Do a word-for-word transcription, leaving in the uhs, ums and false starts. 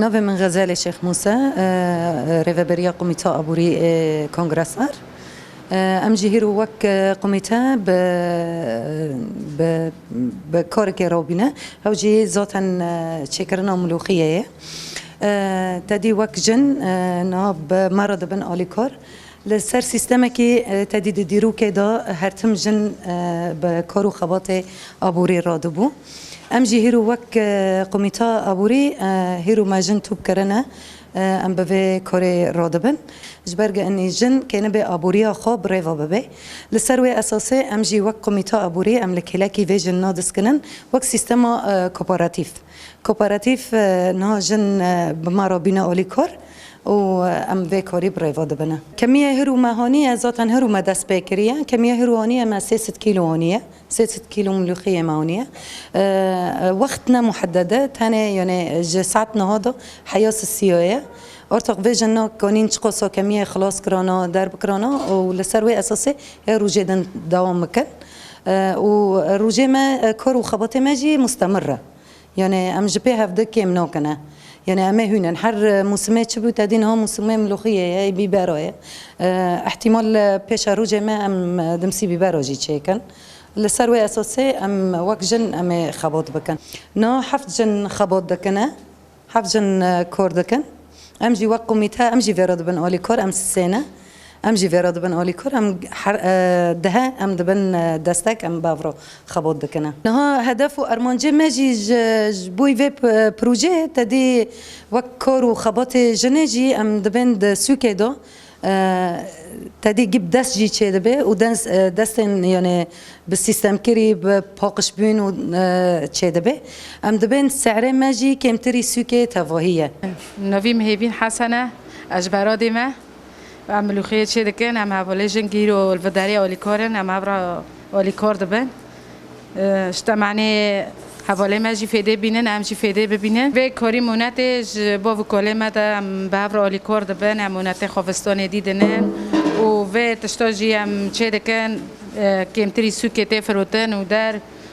Navê min Xezelê Şêx Mûse, e, rêveberiya Komîta Aborî, e, Kongresar. E, em jî hîro wek, e, komîte bi, bi, bi karekê rabîne. Ew jî zaten, e, çêkirina milûxiyê ye. E, te dî wek jin, e, niha bi me re dibin alîkar. Li ser sîstemekî, e, te dî di dîrokê de her tim jin, e, bi kar û xebatê aborî radibû. Em jî hîro wek, e, komîta aborî, e, hîro me jin top kirine, e, em bi vê karê radibin. Ji ber ku enî jin kênibê aboriya xwe bi rêva bibe. Li ser wê esasê em jî wek komîta aborî em li kêlekî vê jin nadiskinin wek sîstema, e, kooperatif. Kooperatif, e, niha jin, e, bi me re bîne alîkar û, e, em vê karî bi rêva dibine. Kemiyê hîro me haniye, zaten hîro me dest pê kiriye. Kemiyê hîro haniye me sê sed kîlo haniye. Sê sed kîlo milûxiyê me haniye. E, e, wext ne muhedded e, tenê, yani, ji saet niha de heya sisiya ye. Ortak vê jin nakanîn çiqasa kemiyê xilas kirana, derbikirana û li ser wê esasê ya rojê din dewam bikin. E, û rojê me, e, kar û xebatê me jî mustemir e. Yani em ji pê hevdi kêm nakine. Yani em ê hûnin. Her, e, mûsimê çi bû, te dî niha mûsimê milûxiyê ye, bîbera ye. E, ihtimal, e, pêşerojê me em, e, dimsî bîbera jî çêkin. Li ser wê esasê em wek jin em ê xebat bikin. Niha heft jin xebat dikine. Heft jin, e, kor dikin. Em jî wek komîte, em jî vê re dibin alîkor, em sisê ne. Em jî vê re dibin alîkor, em her, e, dehe em dibin, e, destek, em bi hev re xebot dikine. Niha hedef û armancê me jî ji, ji bo vê p-, projeyê te dî wek kor û xebatê jinê jî em dibên di sûkê de. E, te dî gî bi dest jî çêdibe û dens-, e, destên, yani, bi sîstemkirî, bi paqijbûn û, e, çêdibe. Em dibên se'rê me jî kêmtirî sûkê tevahî ye. Navî min Hêvîn Hesen e, ez ji Beradê me. Em milûxiyê çêdikin, em hevalê jin gîro li vê derê alîkor in, em hev re alîkor dibin. E, ji temenê hevalê me jî fêdê bînin, em jî fêdê bibînin. Vê karî monetê ji bo vî kolê me de em bi hev re alîkor dibin, em monetê xwe vistanê dî dinin û vê tişta jî em çê dikin, e, kêmtirî sûkê tê firotin û der